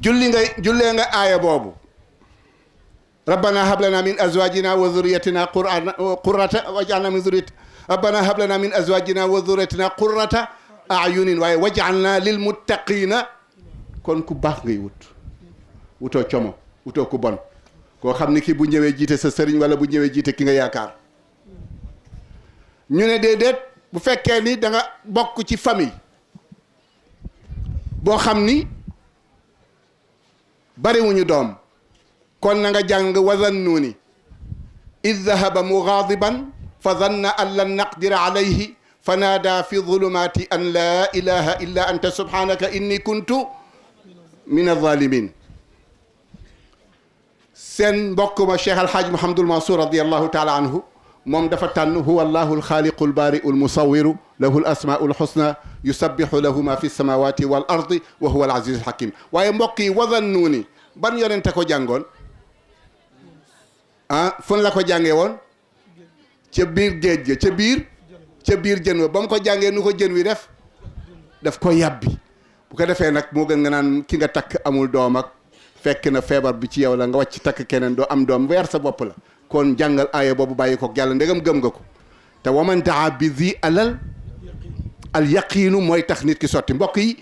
jullee nga aaya boobu rabbana hab lana min azwajina wa dhurriyyatina qurrata waj'alna min dhurriyyati rabbana hab lana min azwajina wa dhurriyyatina qurrata a'yunin waaye waj'alna lil muttaqina kon ku baax ngay wutoo como wutoo ku bon koo xam ni ki bu ñëwee jiite sa sëriñ wala bu ñëwee jiite ki nga yaakaar ñu ne déedéet bu fekkee ni da nga bokk ci famille boo xam ni bariwuñu doom kon na nga jàng wazannuuni id dahaba mugaadiban fa zanna an lan naqdira alayhi fa naada fi zulumati an laa ilaha illa anta subhanaka inni kuntu min alzalimin seen mbokk ma Cheikh Alhaaj Mouhamadul Mansour radiallahu taala anhu moom dafa tànn huwa allahu alxaaliqu albaariu almusawiru lahu alasmaau alxusna yusabbihu lahu ma fi samawati wal ardi wa huwa alazizu alhakim waaye mbokk yi wazannuuni ban yonente ko jàngoon fun la ko jàngee woon ca biir géej ga ca biir jën wa ba mu ko jàngee nu ko jën wi daf ko yàbbi bu ko defee nag moo gën nga naan ki nga takk amul doom ak fekk na feebar bi ci yow la nga wàcc takk keneen doo am doom weer sa bopp la kon jàngal aaya boobu bàyyi ko yàlla ndegam gëm nga ko te waman daa bi zi al yaqiinu mooy tax nit ki sotti mbokk yi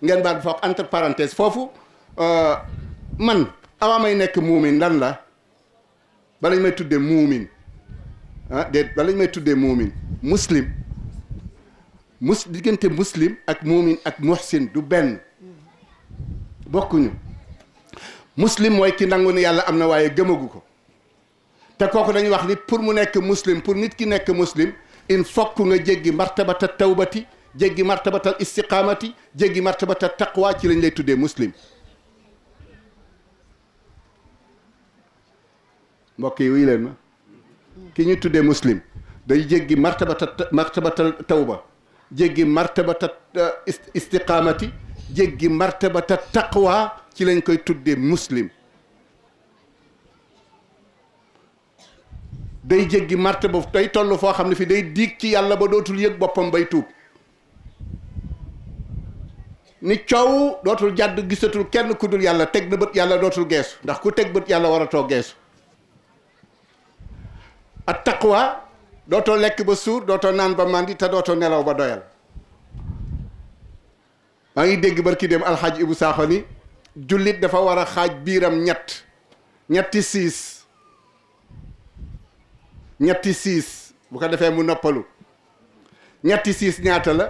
ngeen baal foofu entre parenthèse foofu man avant may nekk muumin lan la balañ may tuddee muumin balañ may tuddee muumin muslim diggante muslim ak muumin ak muhsin du benn bokkuñu muslim mooy ki nangu ne yàlla am na waaye gëmagu ko te kooku dañuy wax ni pour mu nekk muslim pour nit ki nekk muslim il faut que nga jéggi martabata tawbati jéggi martabatal istiqamati jéggi martabata taqwa ci lañ lay tuddee muslim mbokk yi wuy leen ma ki ñuy tuddee muslim day jéggi martabatal tawba jéggi martabata istiqamati jéggi martabata taqwa ci lañ koy tuddee muslim day jéggi martaba day toll foo xam ne fi day diig ci yàlla ba dootul yëg boppam bay tuub ni coow dootul jàdd gisatul kenn ku dul yàlla teg na bët yàlla dootul geesu ndax ku teg bët yàlla waratoo geesu at taqwa dootoo lekk ba suur dootoo naan ba màndi te dootoo nelaw ba doyal maa ngi dégg barki dem alxaaj Ibu Saaxo ni jullit dafa war a xaaj biiram ñetti siis bu ko defee mu noppalu ñetti siis ñaata la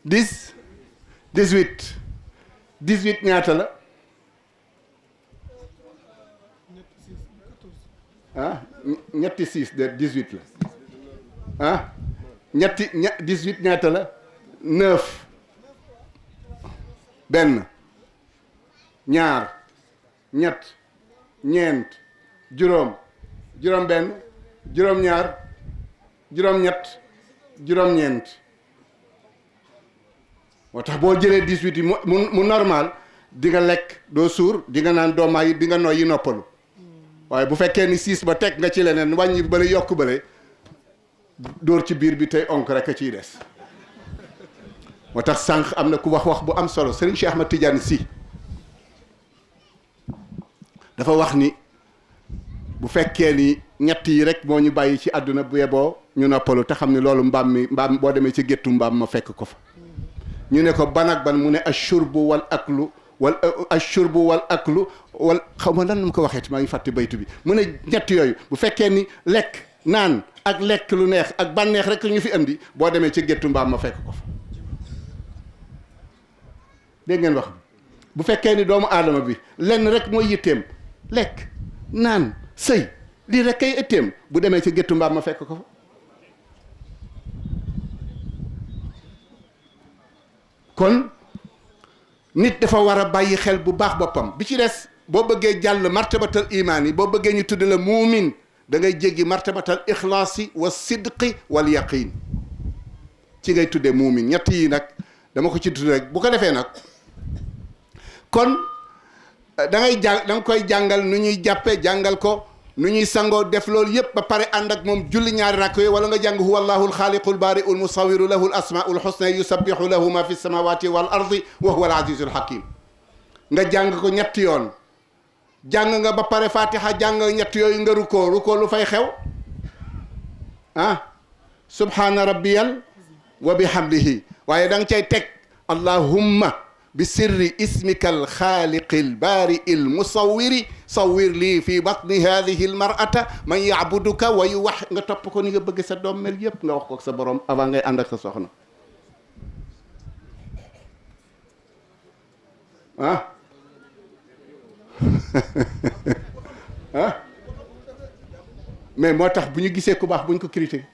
18 ñaata la ñetti siis de 18 la ñetti 18 ñaata la 9 benn ñaar ñett ñeent juróom benn juróom ñaar juróom ñett juróom ñeent moo tax boo jëlee 18 yi mu normal di nga lekk doo suur di nga naan doo maayi di nga noyyi noppalu waaye bu fekkee ni 6 ba teg nga ci leneen wàññi bële yokk bële dóor ci biir bi tey onk rek a ciy des moo tax sànq am na ku wax bu am solo Serigne Cheikh Ahmad Tidiane Sy dafa wax ni bu fekkee ni ñett yi rek moo ñu bàyyi ci àdduna bu yeboo ñu noppalu te xam ne loolu mbaam boo demee ci géttu mbaam ma fekk ko fa ñu ne ko ban ak ban mu ne ashurbu wal aklu wal xaw ma lan mu ko waxeeti maa ngi fàtte baytu bi mu ne ñett yooyu bu fekkee ni lekk naan ak lekk lu neex ak bànneex rek ñu fi andi boo demee ci géttu mbaam ma fekk ko fa dégg ngeen wax bu fekkee ni doomu aadama bi lenn rek mooy yitteem lekk naan sëy lii rek kay ëtteem bu demee ci géttu mbaam ma fekk ko fa kon nit dafa war a bàyyi xel bu baax boppam bi ci des boo bëggee jàll martabatal imaan yi boo bëggee ñu tudd la muumin da ngay jéggi martabatal ixlaasi wa sidqi wal yaqin ci ngay tuddee muumin ñett yi nag dama ko ci tudd rek bu ko defee nag kon da nga koy jàngal nu ñuy jàppe jàngal ko nu ñuy sangoo def loolu yëpp ba pare ànd ak moom julli ñaari rakk yooyu wala nga jàng huwa allahu alxaaliqu albaariu almusawiru lahu alasmaau alxusna yusabbihu lahu ma fi samawati wal ardi wa huwa alazizu alhakim nga jàng ko ñetti yoon jàng nga ba pare fatiha jàng ñett yooyu nga rukkoo lu fay xew subhaana rabbiyal wa bihamdihi waaye da nga cay teg allahumma bi sirri ismika alxaaliqi albaari almusawwiri sawwir lii fi batni hadihi almar'ata man yacbuduka wa yuwax nga topp ko ni nga bëgg sa doom mel yëpp nga wax ko sa borom avant ngay ànd ak sa soxna mais moo tax bu ñu gisee ku baax bu ñu ko critiqué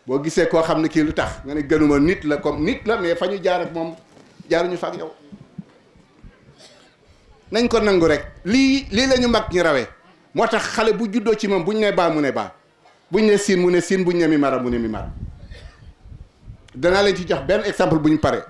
boo gisee koo xam ne kii lu tax nga ne gënuma nit la comme nit la mais fa ñu jaar ak moom jaaruñu fa ak yow nañ ko nangu rek lii la ñu mag ñi rawee moo tax xale bu juddoo ci moom buñ ne baa mu ne baa buñ ne siin mu ne siin buñ ne mi mara mu ne mi mara danaa leen ci jox benn exemple bu ñu paree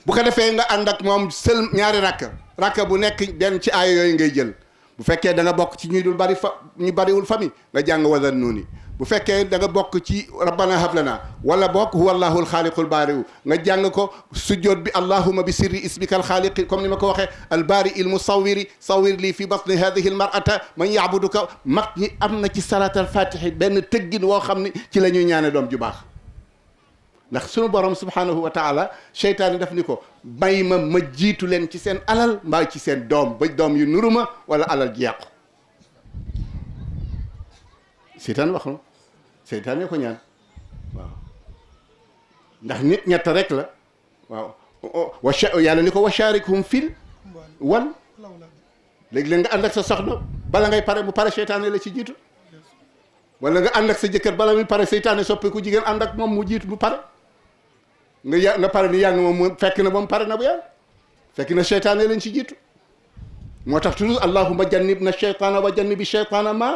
bu ko defee nga ànd ak moom sël ñaari rakka bu nekk benn ci aaya yooyu ngay jël bu fekkee da nga bokk ci ñu dul bari ñu bariwul famille nga jàng wazan nuuni bu fekkee da nga bokk ci rabbana hablana wala bokk huwa allahu alxaaliqu albaariu nga jàng ko sujjoot bi allahuma bi sirri ismika alxaaliqi comme ni ma ko waxee albaari il musawwiri sawwir lii fi batni hadihi almar'ata man yaabuduka mag ñi am na ci salat alfatihi benn tëggin woo xam ni ci la ñuy ñaane doom ju baax ndax sunu borom subhanahu wa taala seytaane daf ni ko may ma jiitu leen ci seen alal mbaa ci seen doom ba doom yu nuruma wala alal ji yàqu seytaane wax na seytaane ko ñaan waaw ndax nit ñett rek la waaw yàlla ni ko wa sharikhum fil wal léegi-léeg nga ànd ak sa soxna bala ngay pare mu pare seytaane la ci jiitu wala nga ànd ak sa jëkkër bala muy pare seytaane soppi ku jigéen ànd ak moom mu jiitu mu pare nga pare ni yaa ngi moom fekk na moom pare na bu yàlla fekk na seytaane lañ ci jiitu moo tax toujours allahumma jannib na sheytaana wa jannibi sheytaana ma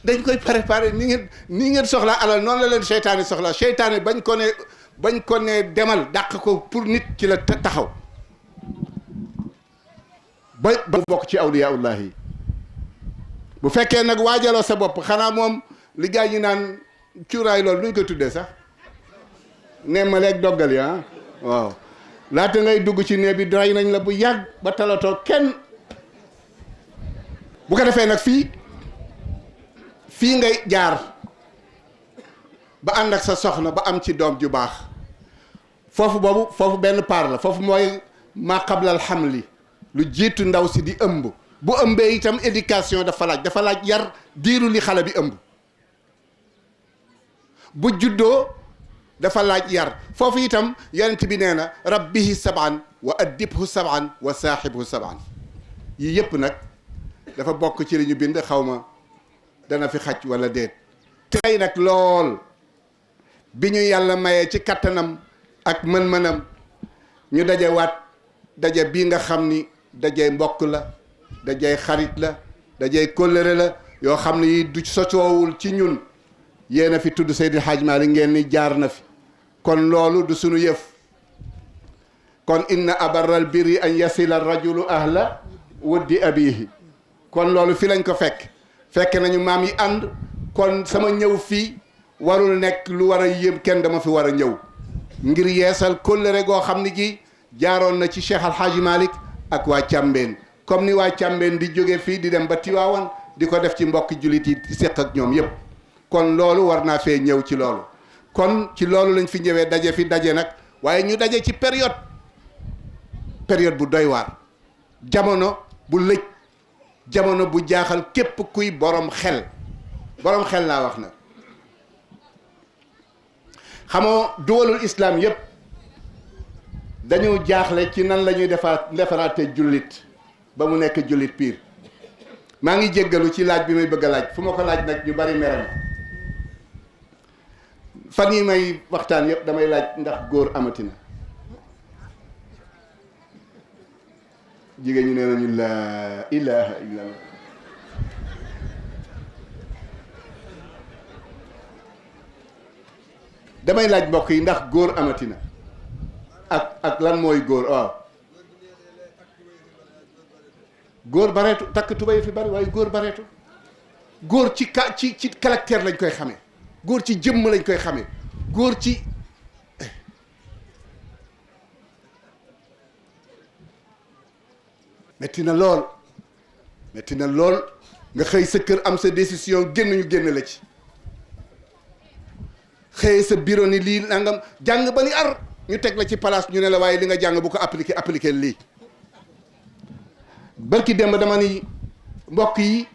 dañ koy préparé ni ngeen soxlaa alal noonu la leen seytaane soxlaa seytaane bañ ko ne demal dàq ko pour nit ci la taxaw ba bokk ci awliyaullah yi bu fekkee nag waajaloo sa bopp xanaa moom li gaa ñi naan cuuraay loolu nuñ ko tuddee sax ne ma leeg doggal yi waaw laata ngay dugg ci nee bi doy nañ la bu yàgg ba talatoo kenn bu ko defee nag fii ngay jaar ba ànd ak sa soxna ba am ci doom ju baax foofu benn paar la foofu mooy maa qablal hamli lu jiitu ndaw si di ëmb bu ëmbee itam éducation dafa laaj yar diiru li xale bi ëmb bu juddoo dafa laaj yar foofu itam yonent bi nee na rabbihi sab'an wa addibhu sab'an wa saaxibhu sab'an yii yëpp nag dafa bokk ci li ñu bind xaw ma dana fi xaj wala déet tey nag lool bi ñu yàlla mayee ci kattanam ak mën-mënam ñu daje bii nga xam ni dajey mbokk la dajey xarit la dajey kóllëre la yoo xam ne yi du socoowul ci ñun yéen a fi tudd Seydi Hadj Malick ngeen ni jaar na fi kon loolu du sunu yëf kon inna abarral birri an yasila rajulu ahla wuddi abihi kon loolu fi lañ ko fekk nañu maam yi ànd kon sama ñëw fii warul nekk lu war a yëm kenn dama fi war a ñëw ngir yeesal kóllëre goo xam ne gi jaaroon na ci Cheikh Al Hadj Malick ak waa Càmbeen comme ni waa Càmbeen di jóge fii di dem ba Tiwaawan di ko def ci mbokki jullit yi di seq ak ñoom yépp kon loolu war naa fee ñëw ci loolu kon ci loolu lañ fi ñëwee daje nag waaye ñu daje ci période bu doy waar jamono bu lëj jamono bu jaaxal képp kuy borom xel laa wax nag xamoo duwalul islam yépp dañu jaaxle ci nan la ñuy defaraate jullit ba mu nekk jullit piir maa ngi jéggalu ci laaj bi may bëgg a laaj fu ma ko laaj nag ñu bari mere fan yi may waxtaan yépp damay laaj ndax góor amatina jigéen ñi nee nañu laa ilaha illallah damay laaj mbokk yi ndax góor amatina ak lan mooy góor waaw góor bareetu takk tubay fi bari waaye góor bareetu góor ci caractère lañ koy xamee góor ci jëmm lañ koy xamee góor ci metti na lool metti na lool nga xëy sa kër am sa décision génn ñu génn la ci xëy sa bureau ni lii nangam jàng ba ni ar ñu teg la ci place ñu ne la waaye li nga jàng bu ko appliqué lii barki démb dama ni mbokk yi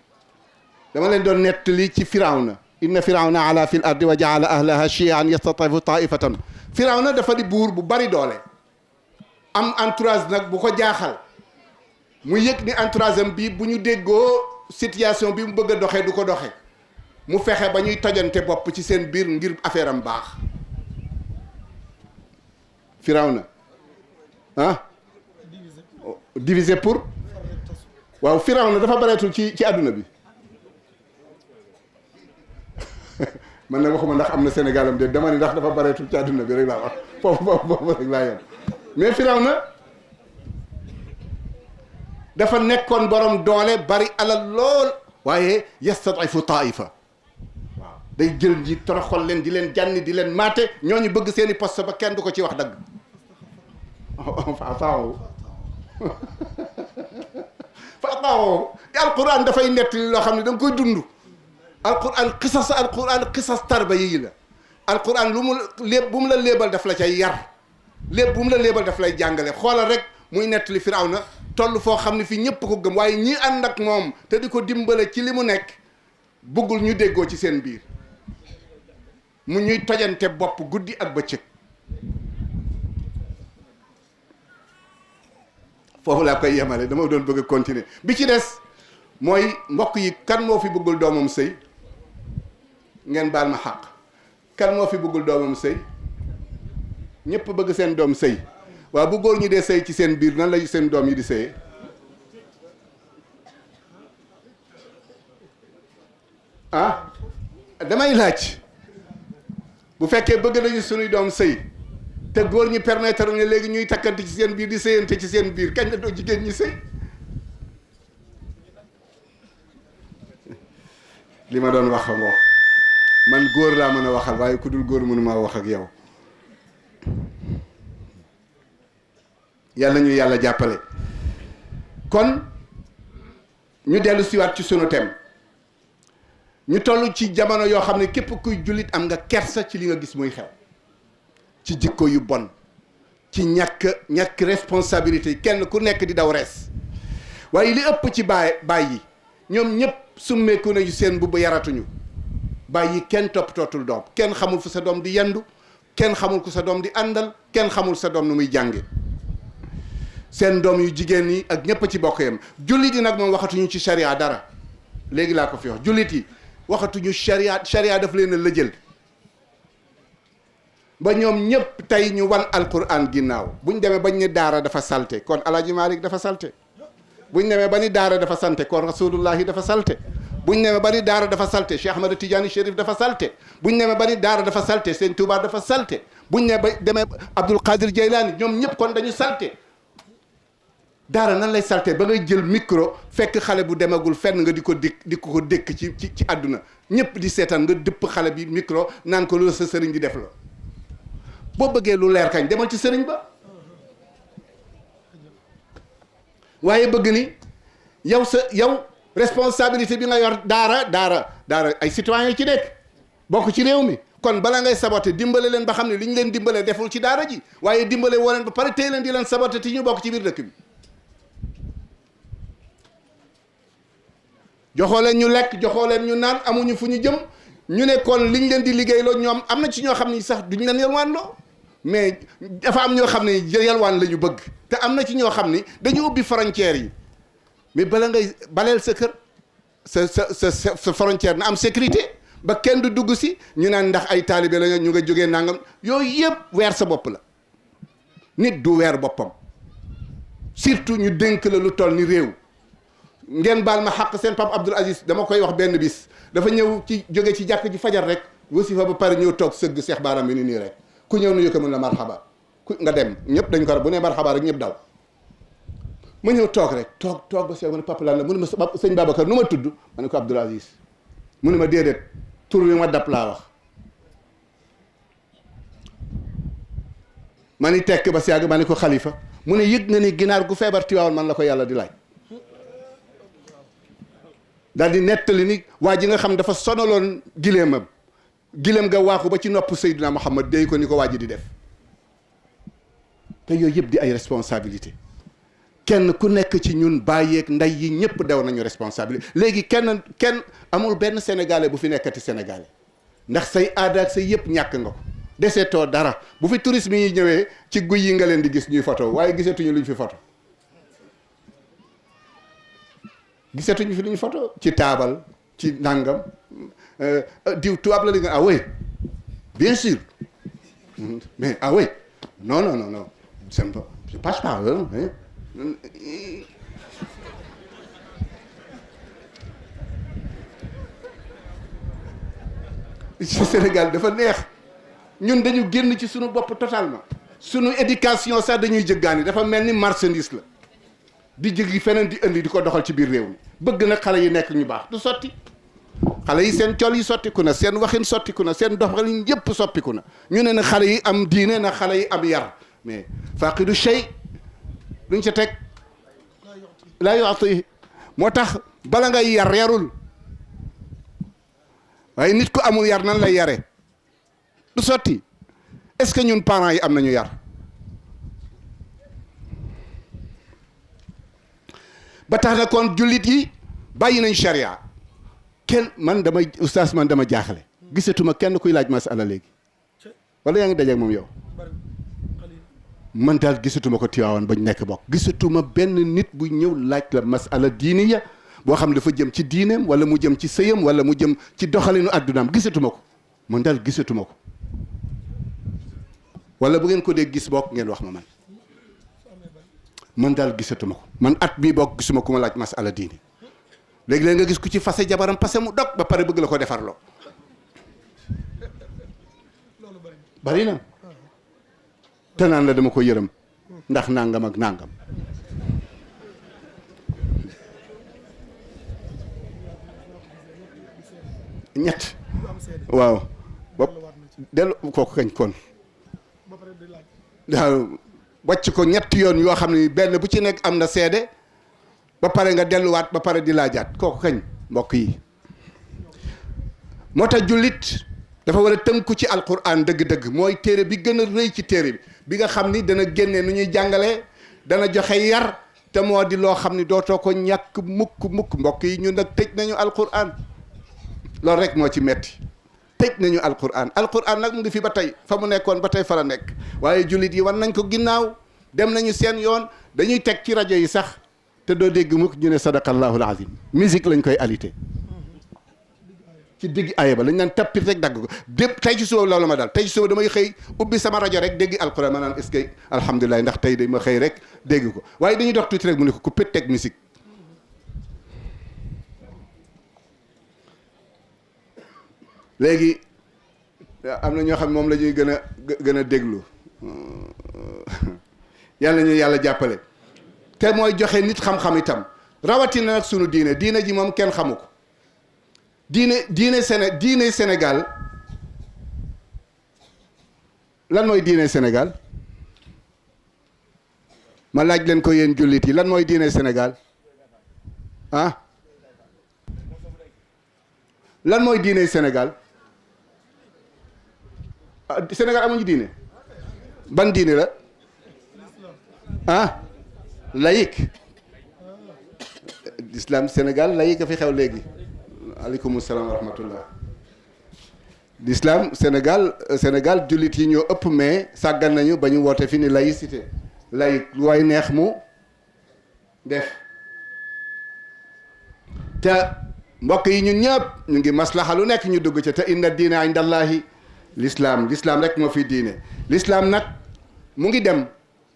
dama leen doon nettali ci firawna inna firawna ala fil ardi wa jaala ahlaha shi'an yastatifu taifatan firawna dafa di buur bu bari doole am entourage nag bu ko jaaxal mu yëg ni entourage am bi bu ñu déggoo situation bi mu bëgg a doxee du ko doxe mu fexe ba ñuy tojante bopp ci seen biir ngir affaire am baax firawna ah diviser pour waaw firawna dafa bareetul ci àdduna bi man na waxuma ndax am na Sénégal am de dama ni ndax dafa bareetul ci àdduna bi rek laa wax foofu rek laa yem mais firawna dafa nekkoon borom doole bari alal lool waaye yastadifu taifa waaw day jël ji toroxal leen di leen jànni di leen maate ñooñu bëgg seeni poste ba kenn du ko ci wax dëgg fataaw alquran dafay nettali loo xam ne da nga koy dund alquran qisas tarba yi la alquran lu mu léeb bu mu la léebal daf la cay yar léeb bu mu la léebal daf lay jàngale xoolal rek muy nettali firawna toll foo xam ne fii ñëpp ko gëm waaye ñi ànd ak moom te di ko dimbale ci li mu nekk bëggul ñu déggoo ci seen biir mu ñuy tojante bopp guddi ak bëccëg foofu laa koy yemale dama doon bëgg a continuer bi ci des mooy mbokk yi kan moo fi bëggul doomam sëy ngeen baal ma xaq kan moo fi bëggul doomam sëy ñëpp bëgg seen doom sëy waaw bu góor ñi dee sëy ci seen biir nan la seen doom yi di sëyee ah damay laaj bu fekkee bëgg nañu suñuy doom sëy te góor ñi permettre ne léegi ñuy takkante ci seen biir di sëyante ci seen biir kañ la doo jigéen ñi sëy li ma doon wax ngoo man góor laa mën a waxal waaye ku dul góor mënuma wax ak yow yàlla ñu yàlla jàppale kon ñu dellu siwaat ci sunu thème ñu toll ci jamono yoo xam ne képp kuy jullit am nga kersa ci li nga gis muy xew ci jikko yu bon ci ñàkk responsabilité kenn ku nekk di daw rees waaye li ëpp ci baay yi ñoom ñëpp summeeku nañu seen mbubb yaratuñu baay yi kenn toppatootul doom kenn xamul fu sa doom di yendu kenn xamul ku sa doom di àndal kenn xamul sa doom nu muy jànge seen doom yu jigéen ñi ak ñëpp ci bokk yam jullit yi nag moom waxatuñu ci charia dara léegi laa ko fi wax jullit yi waxatuñu charia daf leen a lëjël ba ñoom ñëpp tey ñu wan alquran ginnaaw buñ demee bañ ne daara dafa salte kon Alaaji Maalik dafa salte buñ demee ba ni daara dafa salte kon rasulullahi dafa salte buñ demee ba ni daara dafa salte Cheikh Ahmad Tidiane Chérif dafa salte buñ demee ba ni daara dafa salte Sëñ Tuubaa dafa salte buñ ne ba demee Abdul Qadir Jaylaani ñoom ñëpp kon dañu salte daara nan lay salte ba ngay jël micro fekk xale bu demagul fenn nga di ko dékk ci àdduna ñëpp di seetaan nga dëpp xale bi micro naan ko lu sa sëriñ di def la boo bëggee lu leer kañ demal ci sëriñ ba waaye bëgg ni yow responsabilité bi nga yor daara ay citoyens ci nekk bokk ci réew mi kon bala ngay saboté dimbale leen ba xam ne li ñu leen dimbale deful ci daara ji waaye dimbale woo leen ba pare tey leen di leen saboté te ñu bokk ci biir dëkk bi joxoo leen ñu lekk joxoo leen ñu naan amuñu fu ñu jëm ñu ne kon liñ leen di liggéeyloo ñoom am na ci ñoo xam ne sax duñ leen yalwaan loo mais dafa am ñoo xam ne yalwaan la ñu bëgg te am na ci ñoo xam ni dañu ubbi frontières yi mais bala ngay baleel sa kër sa frontière na am sécurité ba kenn du dugg si ñu naan ndax ay taalibe la ñu nga jógee nangam yooyu yëpp weer sa bopp la nit du weer boppam surtout ñu dénk la lu toll ni réew ngeen baal ma xaq seen pap Abdoul Aziz dama koy wax benn bis dafa ñëw ci jóge ci jàkk ji fajar rek wasifa ba pare ñëw toog sëgg Seex Baaraam bi ni nii rek ku ñëw nuyu ko mën la marxaba ku nga dem ñëpp dañ ko war bu ne marxaba rek ñëpp daw ma ñëw toog rek toog ba seeg ma ne papa lan la mu ne ma sëñ Babacar nu ma tudd ma ne ko Abdoul Aziz mu ne ma déedéet tur wi ma dab laa wax ma ni tekk ba seeg ma ne ko xalifa mu ne yëg nga ni ginaar gu feebar Tiwaawan man la ko yàlla di laaj daal di nettali ni waa ji nga xam dafa sonaloon gileemam gileem nga waaxu ba ci nopp Seydina Muhammad déy ko ni ko waa ji di def te yooyu yëpp di ay responsabilité kenn ku nekk ci ñun bàyyeeg ndey yi ñëpp dew nañu responsabilité léegi kenn amul benn sénégalais bu fi nekkati sénégalais ndax say aada ak say yëpp ñàkk nga ko deseetoo dara bu fi tourisme yi ñëwee ci guy yi nga leen di gis ñuy photo waaye gisatuñu luñ fi photo gisatuñu fi luñ photo ci taabal ci nangam diw tubaab la li nga ah oui bien sûr mais ah oui non non non non je passe pas ci Sénégal dafa neex ñun dañu génn ci suñu bopp totalement suñu éducation sax dañuy jëggaani dafa mel ni marchandise la di jëggi feneen di indi di ko doxal ci biir réew mi bëgg na xale yi nekk ñu baax du sotti xale yi seen col yi sottiku na seen waxin sottiku na seen doxalin yëpp soppiku na ñu ne na xale yi am diine na xale yi am yar mais faqidu shay luñ ca teg laa yu'ti moo tax bala ngay yar yarul waaye nit ku amul yar nan lay yare du sotti est-ce que ñun parents yi am nañu yar ba tax na kon jullit yi bàyyi nañ charia kenn man dama oustaz man dama jaaxle gisatuma kenn kuy laaj masala léegi wala yaa ngi dajeeg moom yow man daal gisatuma ko Tiwaawan bañ nekk bokk gisatuma benn nit bu ñëw laaj la masala diiniya boo xam dafa jëm ci diineem wala mu jëm ci sëyam wala mu jëm ci doxalinu addunaam gisatuma ko man daal gisatuma ko wala bu ngeen ko dee gis bokk ngeen wax ma man daal gisatuma ko man at bii bokk gisuma ku ma laaj masala diini léegi-léeg nga gis ku ci fase jabaram pase mu dog ba pare bëgg la ko defarloo bari na te naan la dama ko yërëm ndax nangam ak nangam ñett waaw bopp dellu kooku kañ kon waaw wàcc ko ñetti yoon yoo xam ne benn bu ci nekk am na seede ba pare nga delluwaat ba pare di laajaat kooku kañ mbokk yi moo tax jullit dafa war a tënku ci alquran dëgg-dëgg mooy téere bi gën a rëy ci téere bi nga xam ni dana génne nu ñuy jàngalee dana joxe yar te moo di loo xam ni dootoo ko ñàkk mukk mbokk yi ñun nag tëj nañu alquran loolu rek moo ci metti tëj nañu alquran nag mu ngi fi ba tey fa mu nekkoon ba tey fa la nekk waaye jullit yi wan nañ ko ginnaaw dem nañu seen yoon dañuy teg ci rajo yi sax te doo dégg mukk ñu ne sadaqallahu alazim musique lañ koy alité ci digg aaya ba lañ naan tappit rek dagg ko dépp tey ci suba loolu ma daal tey ci suba damay xëy ubbi sama rajo rek dégg alquran ma naan est-ce que alhamdulilah ndax tey day ma xëy rek dégg ko waaye dañuy dox tuuti rek mu ne ko ku pét teg musique léegi am na ñoo xam moom la ñuy gën a déglu yàlla ñu yàlla jàppale te mooy joxe nit xam-xam itam rawatina nag sunu diine ji moom kenn xamu ko diine Sénégal lan mooy diine Sénégal ma laaj leen ko yéen jullit yi lan mooy diine Sénégal ah lan mooy diine Sénégal Sénégal amuñu diine ban diine la ah laïque l'islam Sénégal laïque a fi xew léegi aleykum salaam wa rahmatullah l'islam Sénégal jullit yi ñoo ëpp mais sàggan nañu ba ñu woote fi ni laïcité laïque lu waay neex mu def te mbokk yi ñun ñëpp ñu ngi maslaxa lu nekk ñu dugg ca te inna diina inda allahi l'islam rek moo fi diine l'islam nag mu ngi dem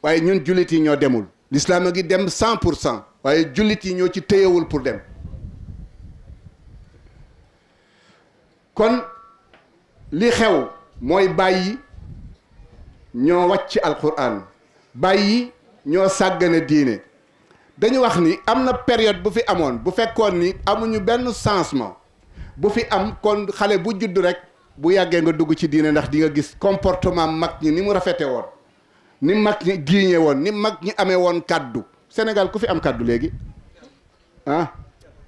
waaye ñun jullit yi ñoo demul l'islam a ngi dem 100% waaye jullit yi ñoo ci téyewul pour dem kon li xew mooy bàyyi ñoo wàcc alquran bàyyi ñoo sàggane diine dañu wax ni am na période bu fi amoon bu fekkoon ni amuñu benn changement bu fi am kon xale bu judd rek bu yàggee nga dugg ci diine ndax di nga gis comportement mag ñi ni mu rafete woon ni mag ñi diiñe woon ni mag ñi amee woon kàddu Sénégal ku fi am kàddu léegi ah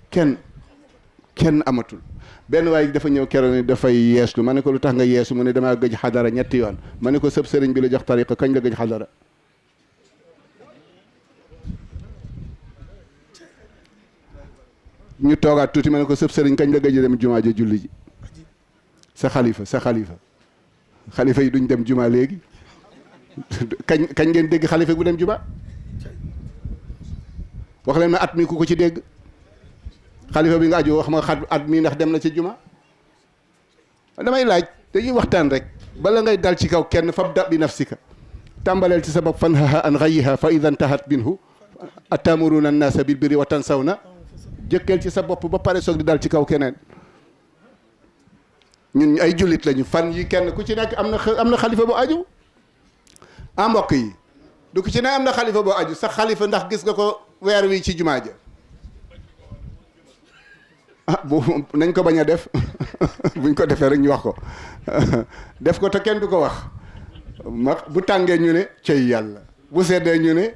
kenn kenn amatul. benn waay dafa ñëw keroog ni dafay yeeslu ma ne ko lu tax nga yeesu mu ne damaa gëj xadara ñetti yoon ma ne ko sëb sëriñ bi la jox tariqa kañ la gëj xadara ñu toogaat tuuti ma ne ko sëb sëriñ kañ la gëj dem jumaa ja julli ji sa xalifa yi duñ dem jumaa léegi kañ ngeen dégg xalifa bu dem jumaa wax leen ma at mi ku ko ci dégg xalifa bi nga aju wax ma at mi ndax dem na ci juma damay laaj dañuy waxtaan rek bala ngay dal ci kaw kenn fabda bi nafsika tàmbaleel ci sa bopp fanhaha an ghayyiha fa idha intahat minhu atamuruna an-nasa bil birri wa tansawna jëkkeel ci sa bopp ba pare soog di dal ci kaw keneen ñun ay jullit lañu fan yi kenn ku ci nekk am na xalifa bu aju mbokk yi du ku ci ne am na xalifa bu aju sax xalifa ndax gis nga ko weer wi ci jumaa ja bu nañ ko bañ a def buñ ko defee rek ñu wax ko def ko te kenn du ko wax bu tàngee ñu ne cey yàlla bu seddee ñu ne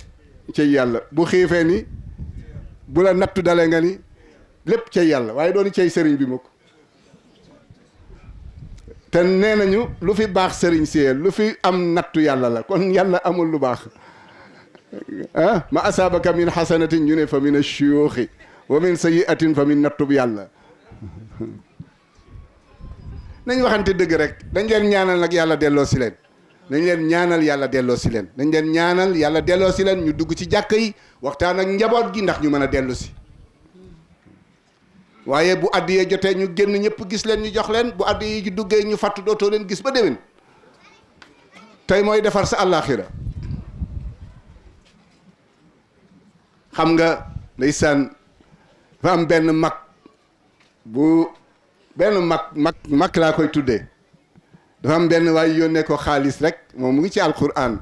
cey yàlla bu xiifee ni bu la nattu dalee nga ni lépp cey yàlla waaye dooni cey sëriñ bi mukk te nee nañu lu fi baax sëriñ siyee lu fi am nattu yàlla la kon yàlla amul lu baax ma asaabaka min xasanatin ñu ne fa min ashuyuuxi wa min sayyi'atin fa min nattub yàlla nañ waxante dëgg rek dañ leen ñaanal nag yàlla delloo si leen dañ leen ñaanal yàlla delloo si leen dañ leen ñaanal yàlla delloo si leen ñu dugg ci jàkka yi waxtaan ak njaboot gi ndax ñu mën a dellu si waaye bu addiye jotee ñu génn ñëpp gis leen ñu jox leen bu addiye ji duggee ñu fàttu dootoo leen gis ba déwén tey mooy defar sa àllaaxira xam nga ndeysaan dafa am benn mag laa koy tuddee dafa am benn waay yónnee ko xaalis rek moom mu ngi ci alquran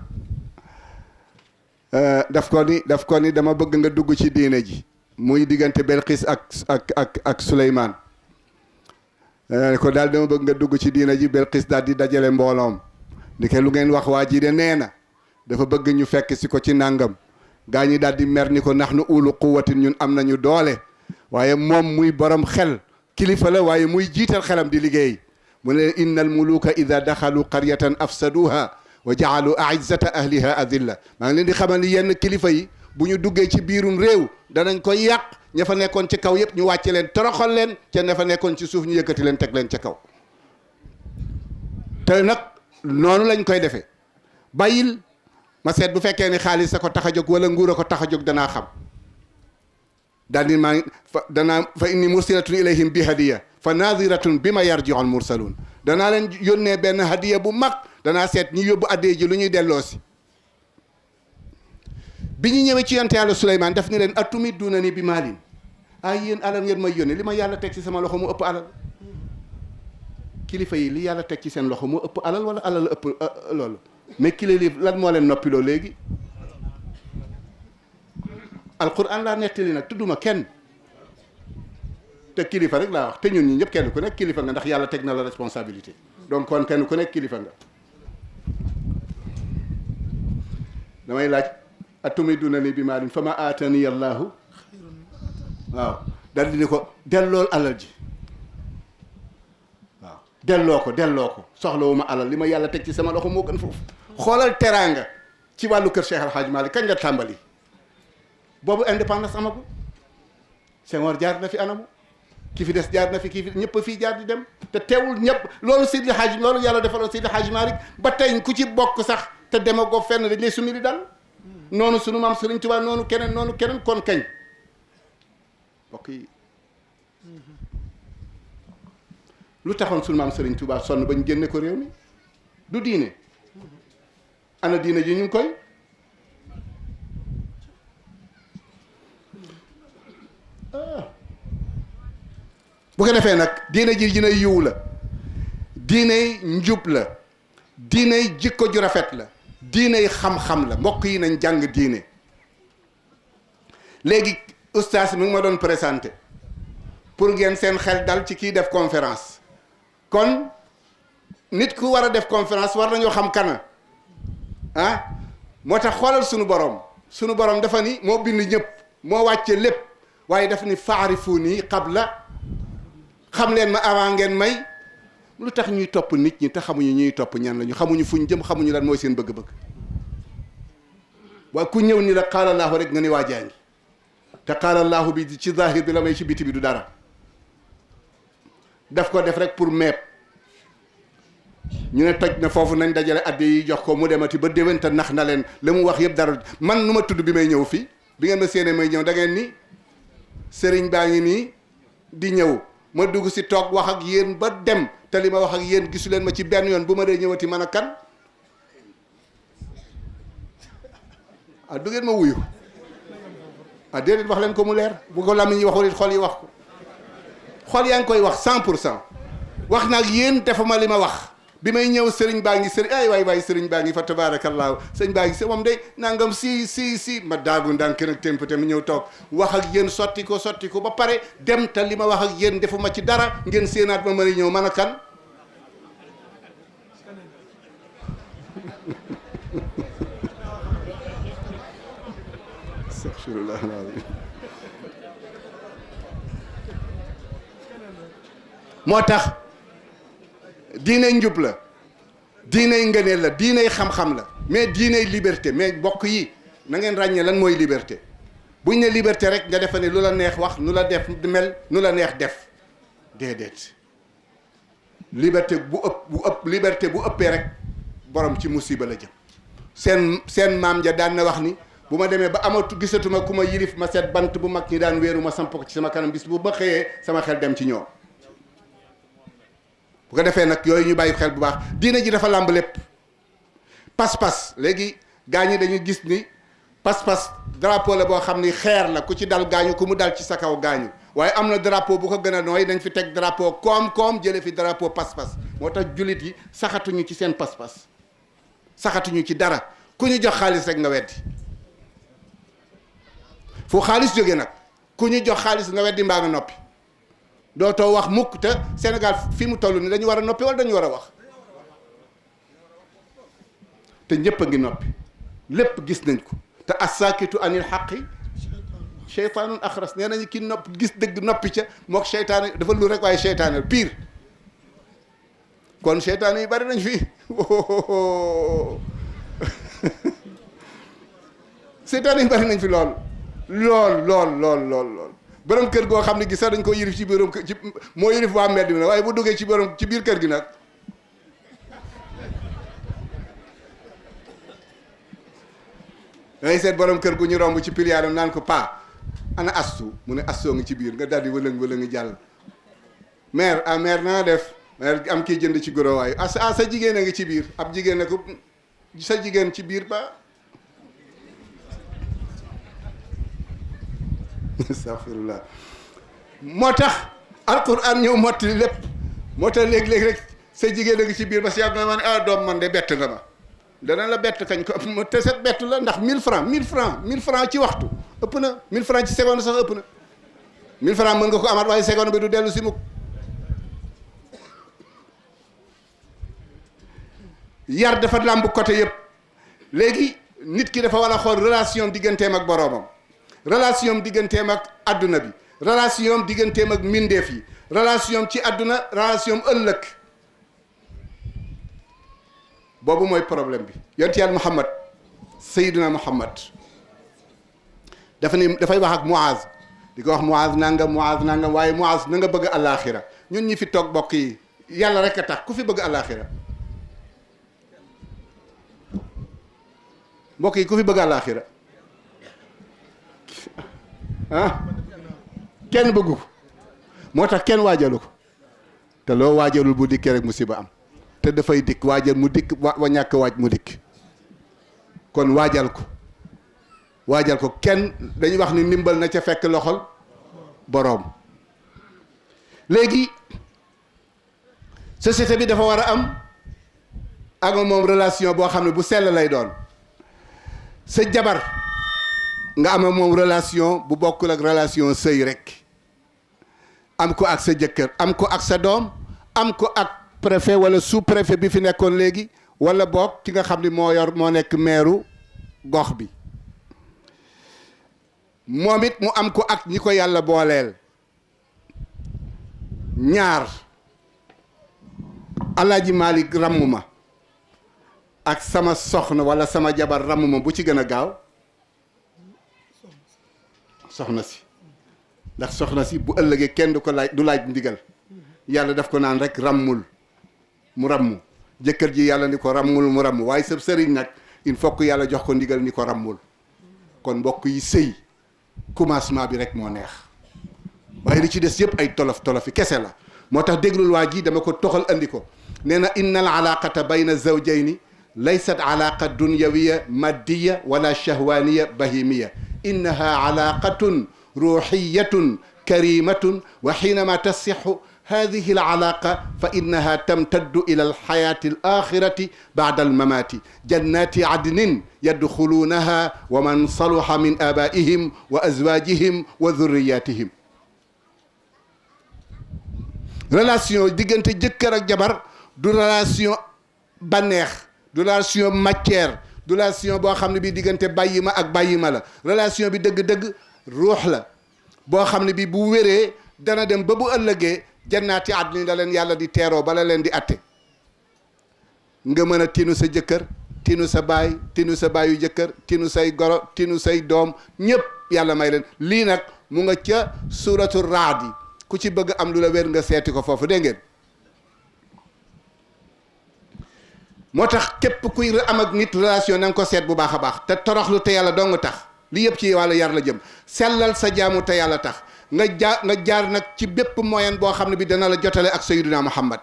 daf ko ni dama bëgg nga dugg ci diine ji muy diggante Belqis ak Suleymaan ko daal dama bëgg nga dugg ci diine ji Belqis daal di dajale mbooloom ni ke lu ngeen wax waa ji de nee na dafa bëgg ñu fekk si ko ci nàngam gaa ñi daal di mer ni ko nax nu ulu quwwatin ñun am nañu doole waaye moom muy borom xel kilifa la waaye muy jiital xelam di liggéey mu ne inna al muluka ida daxalu qaryatan afsaduha wa jaalu aizzata ahliha adilla maa ngi leen di xamal ni yenn kilifa yi bu ñu duggee ci biirum réew danañ koy yàq ña fa nekkoon ci kaw yëpp ñu wàcce leen toroxal leen ca ña fa nekkoon ci suuf ñu yëkkati leen teg leen ca kaw te nag noonu lañ koy defee bàyyil ma seet bu fekkee ni xaalis a ko tax a jóg wala nguur a ko tax a jóg danaa xam daal di maa fa inni mursilatun ilayhim bi hadiya fa naziratun bi ma yarji'u al mursalun danaa leen yónnee benn hadiya bu mag danaa seet ñi yóbbu addee ji lu ñuy delloo si bi ñu ñëwee ci yonte yàlla Suleymaan daf ni leen atumidduuna ni bi maalin yéen alal ngeen may yónnee li ma yàlla teg ci sama loxo mu ëpp alal kilifa yi li yàlla teg ci seen loxo mu ëpp alal wala alal la ëpp loolu mais kilifa lan moo leen noppiloo léegi alquran laa nettali nag tudduma kenn te kilifa rek laa wax te ñun ñi ñëpp kenn ku nekk kilifa nga ndax yàlla teg na la responsabilité donc kon kenn ku nekk kilifa nga damay laaj atumiduna ni bi maalin fa ma aatani allahu waaw dal di ni ko dellool alal ji waaw delloo ko soxlawuma alal li ma yàlla teg ci sama loxo moo gën foofu xoolal teraanga ci wàllu kër Cheikh Al Hadj Malick kañ la tàmbali boobu indépendance amagu Senghor jaar na fi anamu ki fi des jaar na fi kii fi ñëpp fii jaar di dem te teewul ñëpp loolu Seydi Hadj loolu yàlla defaloon Seydi Hadj Malick ba tey ku ci bokk sax te demagoo fenn dañ lay summi di dal noonu sunu maam Serigne Touba noonu keneen kon kañ bokk yi lu taxoon sunu maam Serigne Touba sonn bañ génne ko réew mi du diine ana diine ji ñu ngi koy bu ko defee nag diine ji dina yiw la diiney njub la diiney jikko ju rafet la diiney xam-xam la mbokk yi nañ jàng diine léegi oustaz mi ngi ma doon présenté pour ngeen seen xel dal ci kii def conférence kon nit ku war a def conférence war nañoo xam kana moo tax xoolal sunu borom dafa ni moo bind ñëpp moo wàcce lépp waaye daf ni faarifuuni qabla xam leen ma avant ngeen may. lu tax ñuy topp nit ñi te xamuñu ñuy topp ñan lañu xamuñu fuñ jëm xamuñu lan mooy seen bëgg-bëgg waaye ku ñëw ni la qaala allaahu rek nga ni waa jaangi te qaala allaahu bi ci zahir bi la may ci biti bi du dara daf ko def rek pour meeb ñu ne toj na foofu nañ dajale addi yi jox ko mu demati ba déwén te nax na leen la mu wax yëpp dara man nu ma tudd bi may ñëw fii bi ngeen ma séenee may ñëw da ngeen ni sëriñ baa ngi nii di ñëw ma dugg si toog wax ak yéen ba dem te li ma wax ak yéen gisu leen ma ci benn yoon bu ma dee ñëwati man a kan ah du ngeen ma wuyu ah déedéet wax leen ko mu leer bu ko làmmiñ yi waxul it xol yi wax ko xol yaa ngi koy wax 100% wax na ak yéen defuma li ma wax bi may ñëw sëriñ baa ngi sëriñ ay waay sëriñ baa ngi fa tabaarakallaahu sëriñ baa ngi si moom day nangam si ma daagu ndànk nag temp te mu ñëw toog wax ak yéen sotti ko ba pare dem te li ma wax ak yéen defuma ci dara ngeen séenaat ma mën a ñëw man a kan astaghfirullah moo tax diiney njub la diiney ngëneel la diiney xam-xam la mais diiney liberté mais bokk yi na ngeen ràññee lan mooy liberté buñ ne liberté rek nga defe ne lu la neex wax nu la def mel nu la neex def déedéet liberté bu liberté bu ëppee rek borom ci musiba la jëm seen maam ja daan na wax ni bu ma demee ba amatu gisatuma ku ma yilif ma seet bant bu mag ñi daan wéeru ma samp ko ci sama kanam bis bu ma xëyee sama xel dem ci ñoom bu ko defee nag yooyu ñu bàyyi xel bu baax diine ji dafa làmb lépp pas-pas léegi gaa ñi dañu gis ni pas-pas drapeau la boo xam ni xeer la ku ci dal gaañu ku mu dal ci sa kaw gaañu waaye am na drapeau bu ko gën a nooy dañ fi teg drapeau koom-koom jële fi drapeau pas-pas moo tax jullit yi saxatuñu ci seen pas-pas saxatuñu ci dara ku ñu jox xaalis rek nga weddi fu xaalis jóge nag ku ñu jox xaalis nga weddi mbaa nga noppi dootoo wax mukk te Sénégal fi mu toll ni dañu war a noppi wala dañu war a wax te ñëpp a ngi noppi lépp gis nañ ko te asaakitu anil xaqi cheytaanun axras nee nañu ki nopp gis dëgg noppi ca mook cheytaan dafa lu rek waaye cheytaan pire kon cheytaan yi bari nañ fi cheytaan yi bari nañ fi lool borom kër goo xam ne gi sax dañ ko yërif ci borom kër ci moo yërif waa mbedd mi nag waaye bu duggee ci biir kër gi nag dangay seet borom kër gu ñu romb ci piliyaaram naan ko pa ana astu mu ne astoo ngi ci biir nga daldi wëlëng jàll mère mère naa def mère am kii jënd ci goro waayu sa jigéen a ngi ci biir ab jigéen ne ko sa jigéen ci biir ba astaghfirullah moo tax alquran ñëw mottali lépp moo tax léeg-léeg rek sa jigéen a ngi ci biir ba si yàgg nga ma ne doom man de bett nga ma dana la bett kañ ko te set bett la ndax 1000 francs ci waxtu ëpp na 1000 francs ci seconde sax ëpp na 1000 francs mën nga ko amaat waaye seconde bi du dellu si mukk yar dafa làmb côté yëpp léegi nit ki dafa war a xool relation digganteem ak boroomam relation digganteem ak adduna bi relation digganteem ak mbindeef yi relation ci adduna relation ëllëg boobu mooy problème bi yonent Yàlla Muhammad Seydina Muhammad dafay wax ak Muaz di ko wax Muaz nangam waaye Muaz na nga bëgg àllaaxira ñun ñi fi toog bokk yi yàlla rek a tax ku fi bëgg àllaaxira mbokk yi ku fi bëgg àllaaxira kenn bëggu ko moo tax kenn waajalu ko te loo waajalul bu dikkee rek musiba am te dafay dikk waajal mu dikk wa ñàkk waaj mu dikk kon waajal ko kenn dañuy wax ni ndimbal na ca fekk loxol boroom léegi société bi dafa war a am ak moom relation boo xam ne bu sell lay doon sa jabar nga am moom relation bu bokkul ak relation sëy rek am ko ak sa jëkkër am ko ak sa doom am ko ak préfet wala sous préfet bi fi nekkoon léegi wala boog ki nga xam ni moo nekk meeru gox bi moom it mu am ko ak ñi ko yàlla booleel ñaar Alaaji Malik ramm ma ak sama soxna wala sama jabar ramm ma bu ci gën a gaaw soxna si ndax soxna si bu ëllëgee kenn du ko laaj du laaj ndigal yàlla daf ko naan rek rammul mu ramm jëkkër ji yàlla ni ko rammul mu ramm waaye sa sëriñ nag il faut que yàlla jox ko ndigal ni ko rammul kon mbokk yi sëy commencement bi rek moo neex waaye li ci des yëpp ay tolof tolofi kese la moo tax déglul waa ji dama ko toxal andi ko nee na inna al alaqata bayna zawjayni laysat alaqa dunyawiya maddiya wala shahwaniya bahimiya innaha alaqatun ruuxiyatun karimatun wa xiinama tasixu hadihi alalaqa fa innaha tamtaddu ila alxayati alaxirati bacda almamaati jannati adnin yadxuluunaha wa man saluha min abaihim wa azwajihim wa dhurriyatihim relation diggante jëkkër ak jabar du relation bànneex du relation matière du relation boo xam ne bii diggante bàyyi ma ak bàyyi ma la relation bi dëgg-dëgg ruux la boo xam ne bii bu wéree dana dem ba bu ëllëgee jannaati àdduna la leen yàlla di teeroo bala leen di atte nga mën a tinu sa jëkkër tinu sa baay tinu sa baayu jëkkër tinu say goro tinu say doom ñëpp yàlla may leen lii nag mu nga ca suuratu raad yi ku ci bëgg am lu la wér nga seeti ko foofu dégg ngeen moo tax képp kuy am ak nit relation na nga ko seet bu baax a baax te toroxlu te yàlla dong tax li yëpp ci wàllu yar la jëm sellal sa jaamu te yàlla tax nga jaar nag ci bépp moyen boo xam ne bi dana la jotale ak sayyiduna Muhammad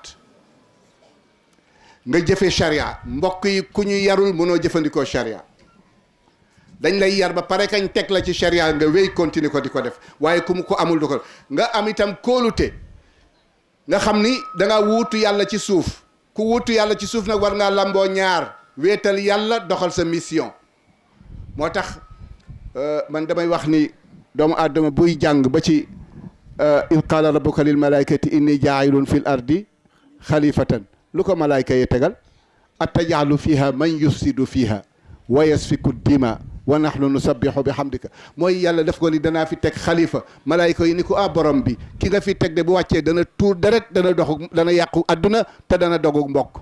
nga jëfe charia mbokk yi ku ñu yarul mënoo jëfandikoo charia dañ lay yar ba pare kañ teg la ci charia nga wéy continuer ko di ko def waaye ku mu ko amul du ko nga am itam kóolute nga xam ni da nga wuutu yàlla ci suuf ku wuutu yàlla ci suuf nag war ngaa lamboo ñaar wéetal yàlla doxal sa mission moo tax man damay wax ni doomu aadama buy jàng ba ci id qaala rabbuka lil malaikati inni jaa'ilun fil ardi xalifatan lu ko malaayka yi tegal atajaalu fiha man yufsidu fiha wa yasfiku dima wa nahnu nusabbihu bi hamdika mooy yàlla def ko ni danaa fi teg xalifa malaayka yi ni ko borom bi ki nga fi teg de bu wàccee dana tuur deret dana yàqu adduna te dana dogu mbokk